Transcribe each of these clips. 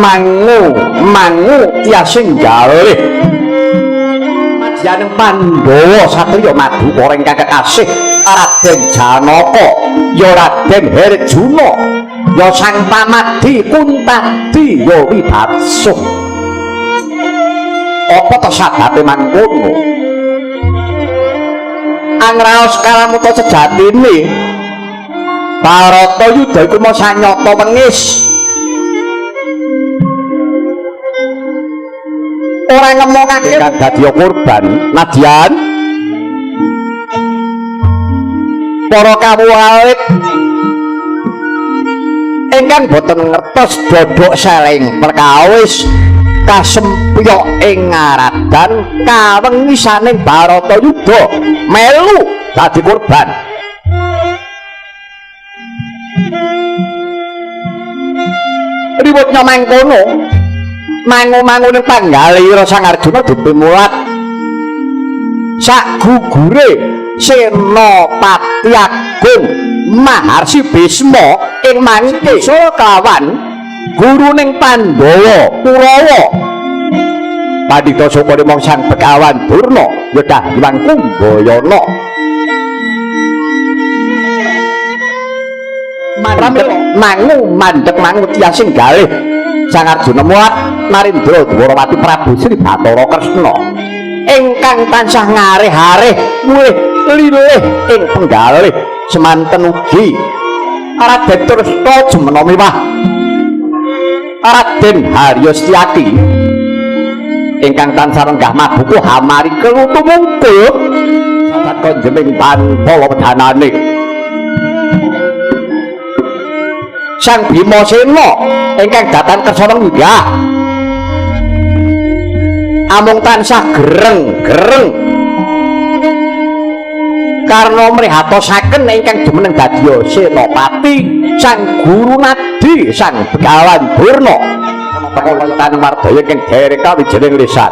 Mangu mangu tiasing galih madyaning Pandhawa satriya Madukara ingkang kekasih Raden Janaka ya Raden Herjuna ya Sang Pamadi Kuntadi ya Wibatsuh. Apa to sababe mangkono? Angraos kalamuta sejatine Bharatayuda iku masa nyata wengis. Ora ngemongake kang dadi korban nadyan para kawula alit ingkang boten ngertos dodok seleng perkawis kasempyok ing ngaradan kawengisaning Bharatayuda melu dadi korban. Riwutnya mangkono mangu-mangu ning panggalira Sang Arjuna dipimulat sak gugure Senopati Agung Maharsi Bisma ing mangke kelawan guruning Pandhawa Kurawa Pandhita Sukma mong Sang Begawan Durna ya Hyang Kumbayana. Mandek mangu mandek mangu tiasing galih Sang Arjuna mulat Narendra Dwarawati Prabu Sri Bathara Kresna ingkang tansah ngareh-areh mulih lilih ing penggalih semanten ugi Raden Tresta jumena miwah Raden Harya Setyaki ingkang tansah renggah mabuku hamari kelutu mungkul sabat konjeming pantala wedanane Sang Bimasena ingkang datan kersa lenggah amung tansah gereng-gereng karna mrihatosaken ingkang jumeneng dadiya senopati Sang Guru Nadi Sang Begawan Durna ana wardaya ingkang derek kawijining lisan.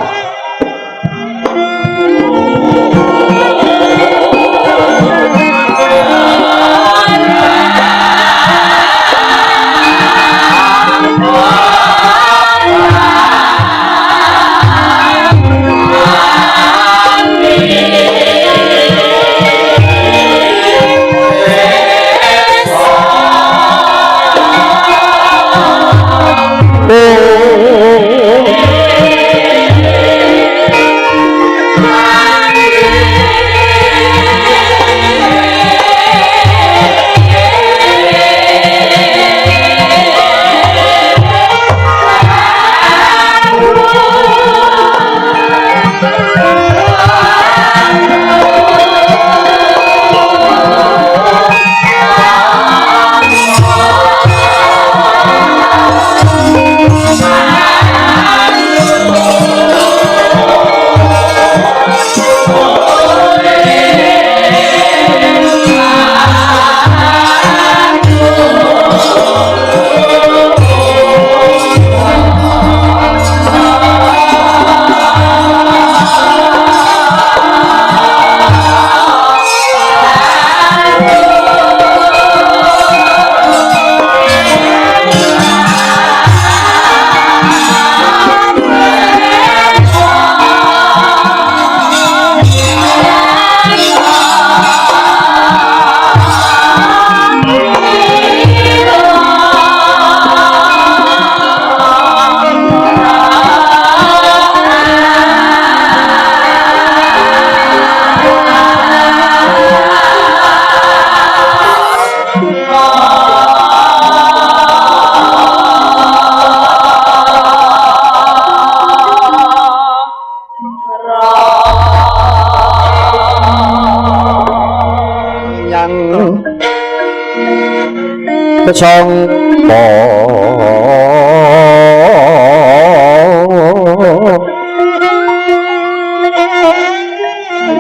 Sangka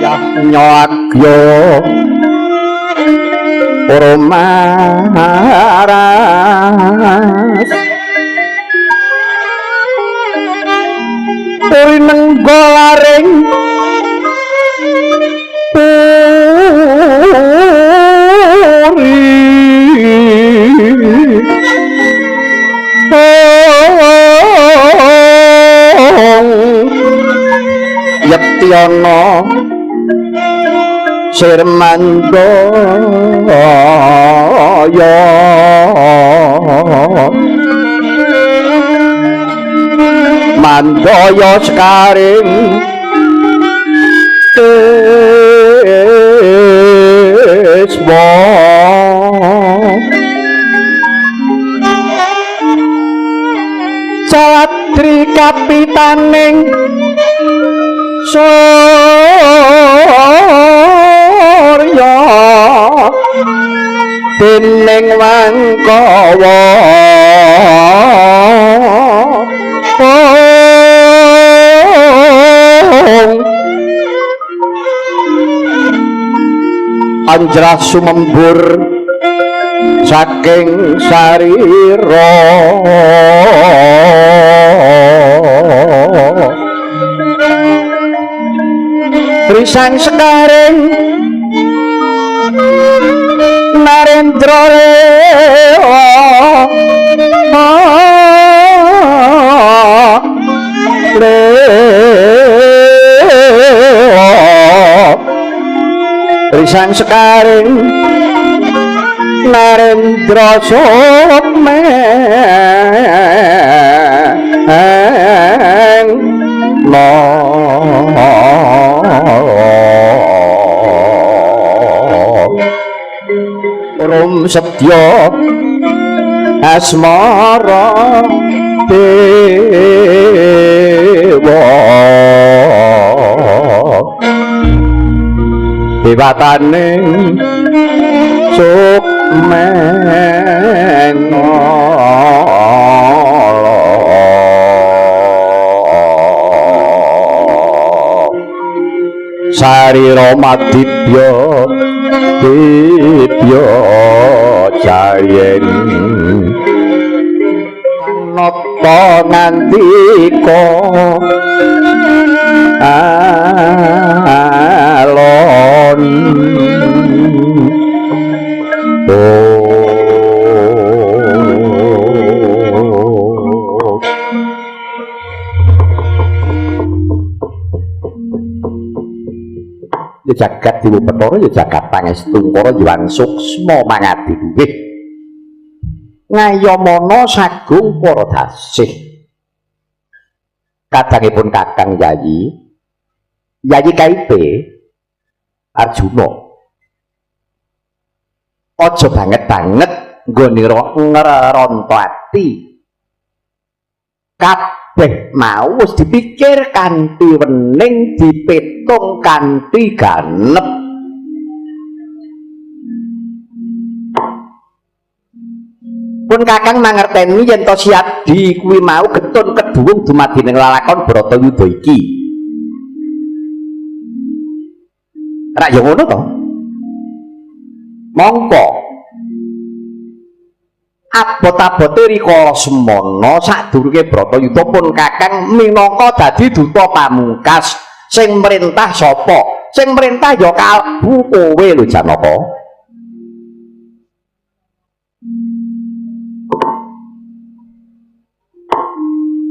yahnyagya Oromaras Rinenggo laring puri. Oh. Yana Sirmandaya Mandaya sekaring Kiswa Jaladri kapitaning Surya dening Wangkawa Anjrah sumembur saking sarira Risang sekaring Narendra Rewa Risang sekaring Narendra Sukmeng Rum sedya asmara dewa dewataning sukmena sarira madibya dibya jayen nata ngandika alon. Ya jagat Dewa Bathara ya jagat pangestu para yuwan suksma mangadi luwih ngayamana sagung para dasih. Kadangipun Kakang Yayi Yayi KIP Arjuna aja banget-banget nggone ngreronto ati kabeh mau wis dipikir kanthi wening dipitung kanthi ganep. Pun Kakang mangerteni yen to Siadi kuwi mau getun keduwung dumadi ning lalakon Bratayuda iki. Rak ya ngono to? Mongko abot-abote rikala semana sadurunge Bratayuda pun Kakang minangka dadi duta pamungkas sing merintah sapa? Sing merintah ya kalbu kowe lho Janaka.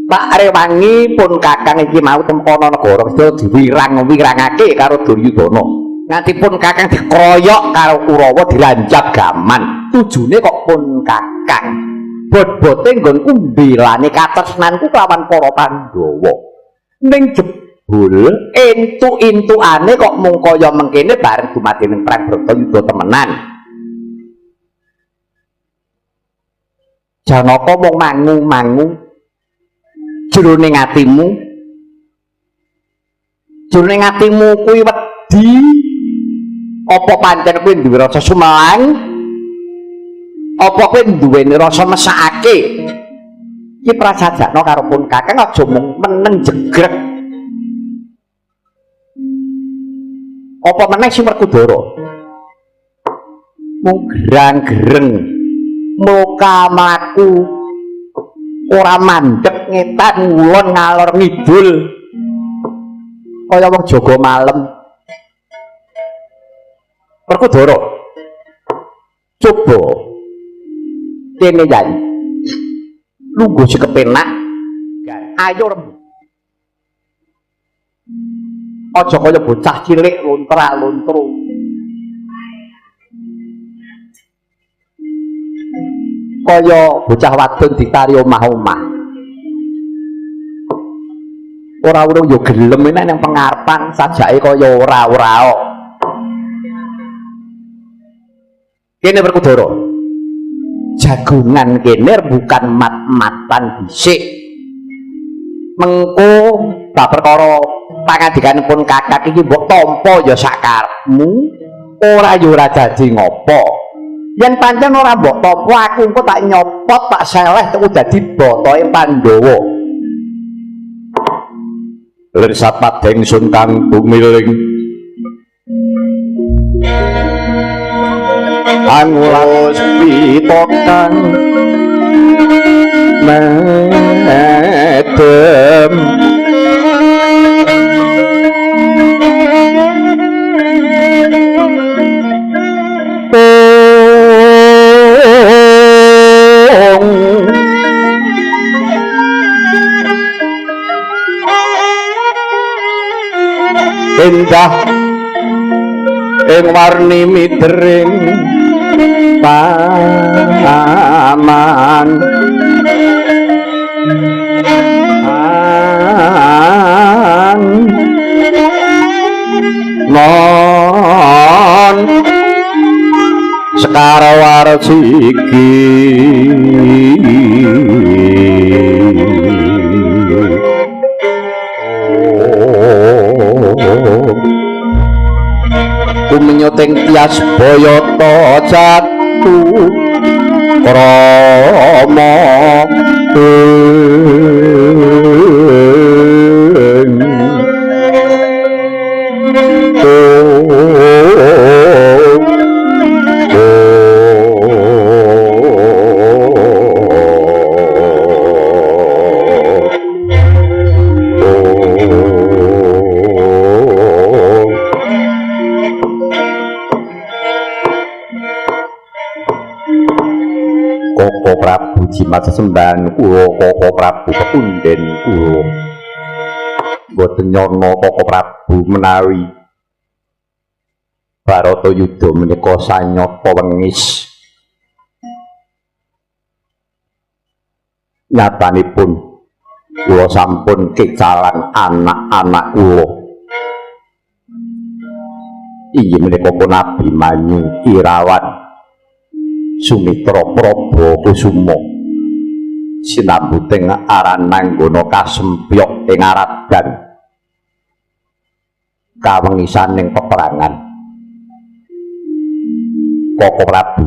Pak rewangi pun Kakang iki mau tempono negara sedaya diwirang-wirangake karo Duryudana. Nganti pun Kakang dikroyok karo Kurawa diranjap gaman. Tujune kok pun Kakang bot-bote nggonku mbelani katresnanku kelawan para Pandhawa. Ning jebul entuk-entukane kok mung kaya mengkene bareng dumadi ning perang Bratayuda temenan. Janaka mung mangu-mangu jroning atimu. Jroning atimu kuwi wedi apa pancen kuwi duwe rasa sumelang? Apa kowe duweni rasa mesakake? Iki prasajakno karo pun Kakang aja mung meneng jegrek. Apa meneh si Werkudara? Mung gerang-gereng muka mlaku ora mandek ngetan ngulon ngalor ngidul kaya wong jaga malem. Werkudara coba kene Yai lungguh sing kepenak ayo rembug. Aja kaya bocah cilik lontra-lontro. Kaya bocah wadon ditari omah-omah. Ora urung ya gelem nek nang pengarepan sajake kaya ora-ora. Kene Werkudara. Jagongan kene bukan mat-matan dhisik. Mengko bab perkara pangandikanipun kakak iki mbok tampa ya sakarepmu, ora ya ora dadi ngopo. Yen pancen ora mbok tampa aku engko tak nyopot, tak seleh tuku dadi botohe Pandhawa. Lir sapadeng sun kang tumiling angulas pitokan medem indah ing warni midering taman an non sekar warjiki kumenyuting tias boyota jatuh krama ing Koko Prabu jimat sesembahan kula, Koko Prabu pepunden kula. Mboten nyono Koko Prabu menawi Baratayuda menika sanyata wengis. Nyatanipun kula sampun kecalan anak-anak kula. Inggih menika pun Abimanyu, Irawan, Sumitra Praba Kusuma sinambuting aran nanggana kasempyok ing Aradan kawengisaning peperangan. Koko Prabu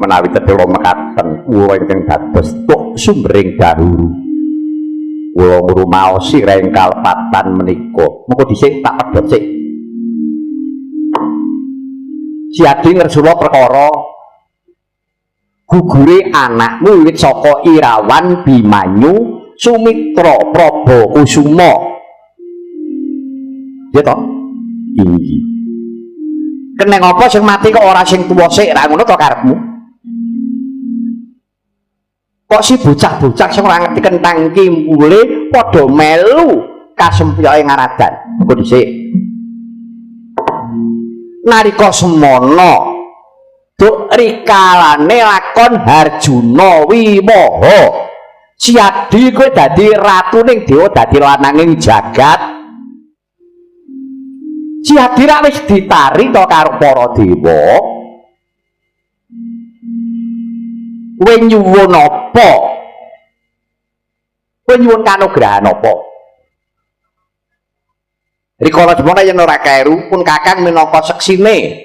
menawi tetela mekaten kula ingkang dados tuk sumbering dahulu kula ngrumaosi reng kalepatan menika. Mengko dhisik tak pedhot sik. Siadi ngresula perkara gugure anakmu wiwit saka Irawan, Bimanyu, Sumitra, Praba Kusuma. Ya toh? Inggih. Keneng apa sing mati kok ora sing tuwa sik, ra ngono to karepmu? Kok si bocah-bocah sing ora ngerti kentang kimpule padha melu kasempyoke ngaradan. Engko dhisik. Nalika semono duk rikalane lakon Harjuna Wiwaha, Siadi kowe dadi ratuning dewa, dadi lananging jagat. Siadi rak wis ditari to karo para dewa. Kowe nyuwun apa? Kowe nyuwun kanugrahan apa? Rikala semono yen ora kleru pun kakang minangka seksine.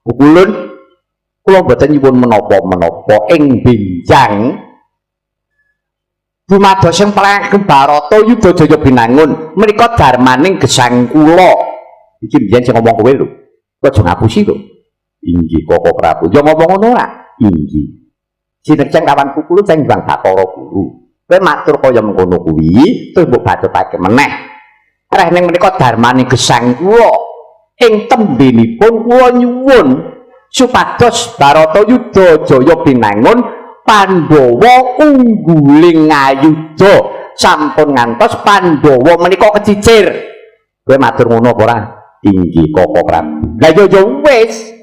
Pukulun kula mboten nyuwun menapa-menapa ing benjang dumados ing perang Baratayuda Jaya Binangun menika darmaning gesang kula. Iki mbiyen sing ngomong kowe lho. Kowe aja ngapusi lho. Inggih Koko Prabu. Ya ngomong ngono ora? Inggih. Sinekceng kawan Pukulun sing Bang Bathara Guru. Kowe matur kaya mengkono kuwi terus mbok bacotake meneh. Reh ning menika darmane gesang kula. Ing tembenipun kula nyuwun supados Baratayuda Jaya Binangun Pandhawa ungguling ngayuda Sampun ngantos Pandhawa menika kecicir. Kowe matur ngono apa ora? Inggih Koko Prabu. Lah yo yo wis.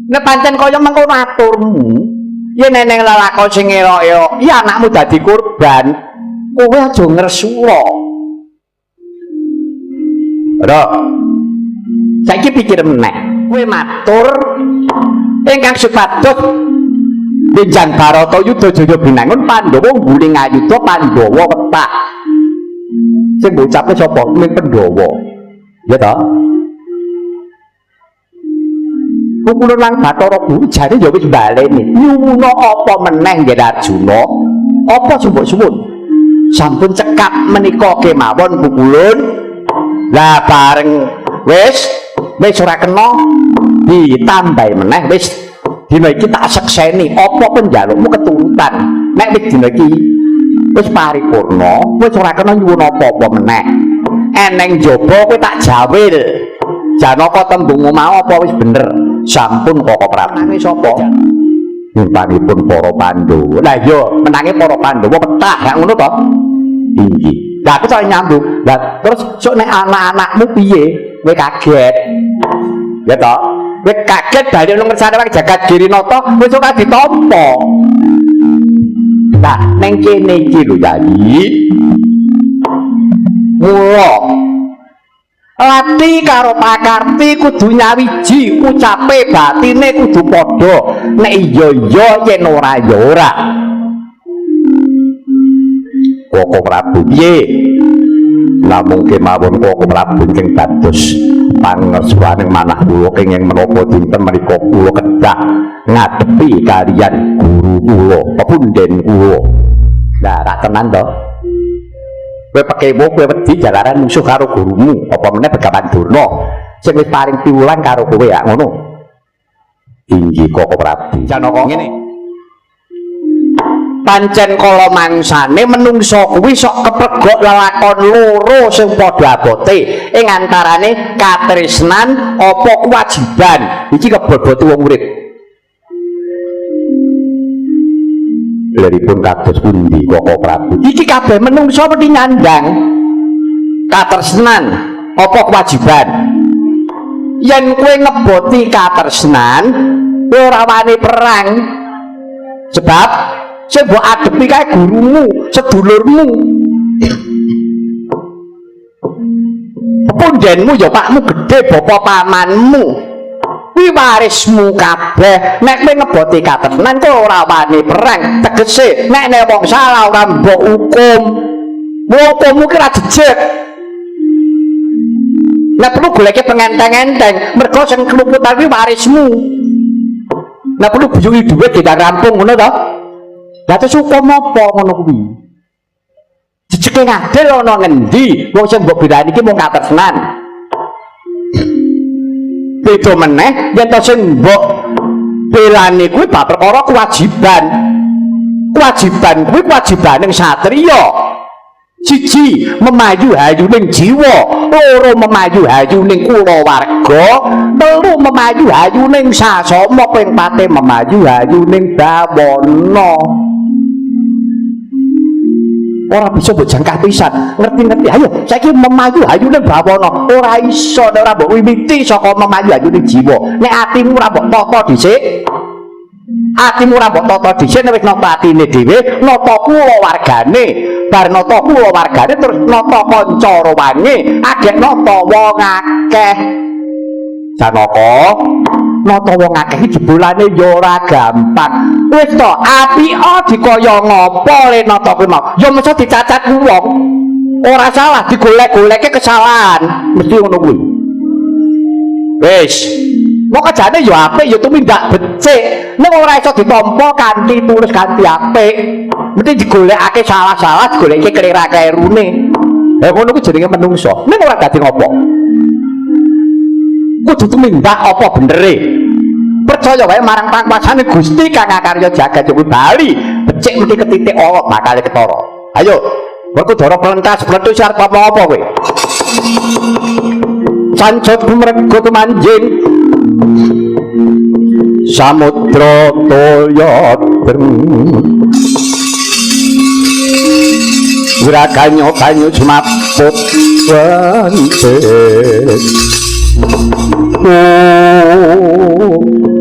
Nek pancen kaya mengkono aturmu, yen eneng lelakon sing elok-elok, ya anakmu dadi korban, kowe aja ngresula. Ora. Saiki pikir meneh, kowe matur ingkang supados benjang Barata Yuda Jaya Binangun Pandhawa ngguling ayuda Pandhawa wetak. Sing mbok ucapke sapa? Ming Pandhawa. Ya toh? Kukulun lang Bathara Guru jane ya wis baleni. Nyuwuna apa meneh nggih Arjuna? Apa sing mbok suwun? Sampun cekap menika kemawon Kukulun. Lah bareng wis wis ora kena ditambahi meneh wis dina iki tak sekseni apa penjalukmu keturutan. Nek wis dina iki wis paripurna, wis ora kena nyuwun apa-apa meneh. Eneng jaba kowe tak jawil. Janaka tembungmu mau apa wis bener? Sampun Koko Prabu. Menange sapa? Nyimpanipun para Pandhawa. Lah iya, menange para Pandhawa petah, gak ngono to? Inggih. Lah aku tak nyambung. Lah terus sok nek anak-anakmu piye? Kowe kaget. Ya toh? Kowe kaget bali nang ngersane wong jagat Girinata wis ora ditampa. Lah ning kene iki lho Yayi. Mula lati karo pakarti kudu nyawiji, ucape batine kudu padha. Nek iya iya, yen ora ya ora. Koko Prabu piye? Namung kemawon Koko Prabu ingkang dados pangerswaning manah kula kenging menapa dinten menika kula kedah ngadepi kaliyan guru kula, pepunden kula. Lah ra tenan to? Kowe pekewo kowe wedi jalaran musuh karo gurumu, apa meneh Begawan Durna sing wis paring piwulang karo kowe ya ngono. Inggih Koko Prabu. Janaka Ngene. Pancen kala mangsane menungso kuwi sok kepregok lelakon loro sing padha abote ing antarane katresnan apa kewajiban. Iki kebobote wong urip. Liripun kados pundi Koko Prabu? Iki kabeh menungso mesti nyandang katresnan apa kewajiban. Yen kowe ngeboti katresnan, kowe ora wani perang. Sebab sing mbok adepi kae gurumu, sedulurmu. Pepundenmu ya pakmu gedhe, bapa pamanmu. Kuwi warismu kabeh. Nek kowe ngeboti katresnan kowe ora wani perang. Tegese nek nek wong salah ora mbok hukum. Hukummu ki ora jejeg. Nek perlu goleke pengenteng-enteng, mergo sing kluputan kuwi warismu. Nek perlu buyuki dhuwit diundang rampung ngono to. Lah terus hukum apa ngono kuwi? Jejege ngadil ana ngendi? Wong sing mbok belani iki mung katresnan. Beda meneh yen to sing mbok belani kuwi bab perkara kewajiban. Kewajiban kuwi kewajibaning satriya. Siji, memayu hayuning jiwa, loro memayu hayuning kulawarga, telu memayu hayuning sasama, ping pate memayu hayuning bawana. Ora bisa mbok jangkah pisan. Ngerti-ngerti, ayo saiki memayu hayuning bawana. Ora iso nek ora mbok wiwiti saka memayu hayuning jiwa. Nek atimu ora mbok tata dhisik, atimu ora mbok tata dhisik, nek wis nata atine dhewe, nata kulawargane, bar nata kulawargane terus nata kanca rawange, agek nata wong akeh. Janaka, nata wong akeh iki jebulane ya ora gampang. Wis to, apika dikaya ngapa le nata kuwi mau? Ya mesti dicacat wong. Ora salah digolek-goleke kesalahan, mesti ngono kuwi. Wis, moko jane ya apik ya tumindak becik. Ning ora iso ditampa kanthi tulus kanthi apik. Mesti digolekake salah-salah, digoleke kelera-kelerune. Lah ngono kuwi jenenge menungso. Ning ora dadi ngopo. Kudu tumindak apa benere. Percaya wae marang pangkuasane Gusti kang akarya jagat kuwi bali. Becik mesti ketitik Allah bakal ketara. Ayo, Werkudara plentas plentus arep apa-apa kowe? Sanjot gumrego tumanjing samudra toya dreng. Gerakanyo banyu semaput wenting. Oh.